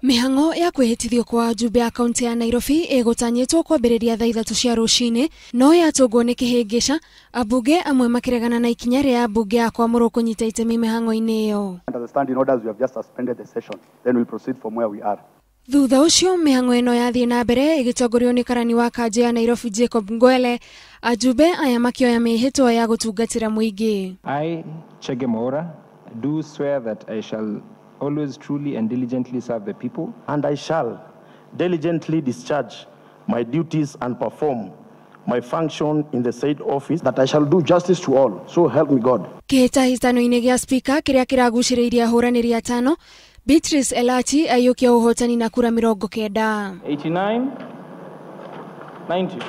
Mĩhang'o ya kwĩhĩtithio kwa ajumbe a kaunti ya Nairobi ĩgũtanyĩtwo kwambĩrĩria thaa 3 cia rũcinĩ, no yatũngwo nĩ kĩhĩngĩca, ambunge amwe makĩregana na ikinya rĩa ambunge a kwamũrwo kũnyita itemi mĩhang'o-inĩ ĩyo. Under the standing orders, we have just suspended the session. Then we'll proceed from where we are. Thutha ũcio mĩhang'o ĩno yathiĩ na mbere ĩgĩtongorio nĩ karani wa kanjũ ya Nairobi Jacob Ngwele, ajumbe aya makĩoya mĩhĩtwa ya gũtungatĩra mũingĩ. I, Chege Mwaura, do swear that I shall always truly and diligently serve the people. And I shall diligently discharge my duties and perform my function in the said office. That I shall do justice to all, so help me God. Kĩhĩtahĩtano-inĩ gĩa Speaker kĩrĩa kĩragucĩrĩirie ahũranĩri atano, Beatrice Elachi aiyũkia ũhotani na kura 90. 89, 90.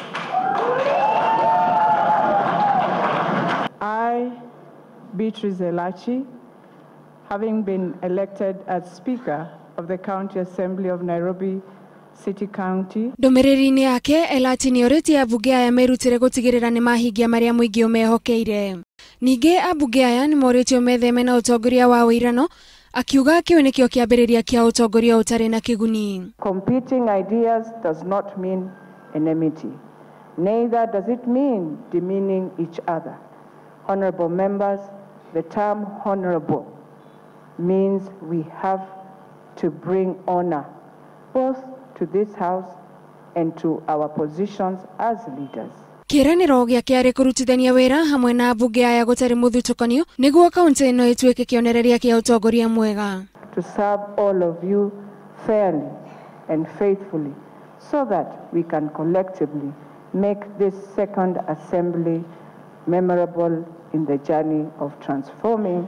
I, Beatrice Elachi, having been elected as Speaker of the County Assembly of Nairobi City County. Ndũmĩrĩri-inĩ yake, Elachi nĩorĩtie ambunge aya merutĩre gũtigĩrĩra nĩ mahingia marĩa mũingĩ ũmehokeire. Ningĩ ambunge aya nĩmorĩtio metheme na ũtongoria wa ũirano, akiuga kĩu nĩkĩo kĩambĩrĩria kĩa ũtongoria ũtarĩ na kĩguni. Competing ideas does not mean enmity. Neither does it mean demeaning each other. Honorable members, the term honorable means we have to bring honor both to this house and to our positions as leaders. Kĩĩranĩro gĩake arĩ kũrutithania wĩra hamwe na ambunge aya gũtarĩ mũthutũkanio nĩguo kaunti ĩno ĩtuĩke kĩonereria kĩa ũtongoria mwega. To serve all of you fairly and faithfully so that we can collectively make this second assembly memorable in the journey of transforming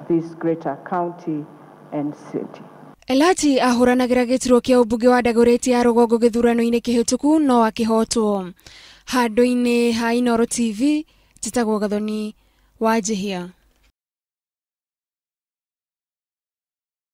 this greater county and city. Elachi ahũranagĩra gĩturwa kĩa ũmbunge wa Dagoretti ya rũgongo gĩthurano-inĩ kĩhĩtũku no akĩhotwo. Handũ-inĩ ha Inooro TV, njĩtagwo Gathoni Wanjihia.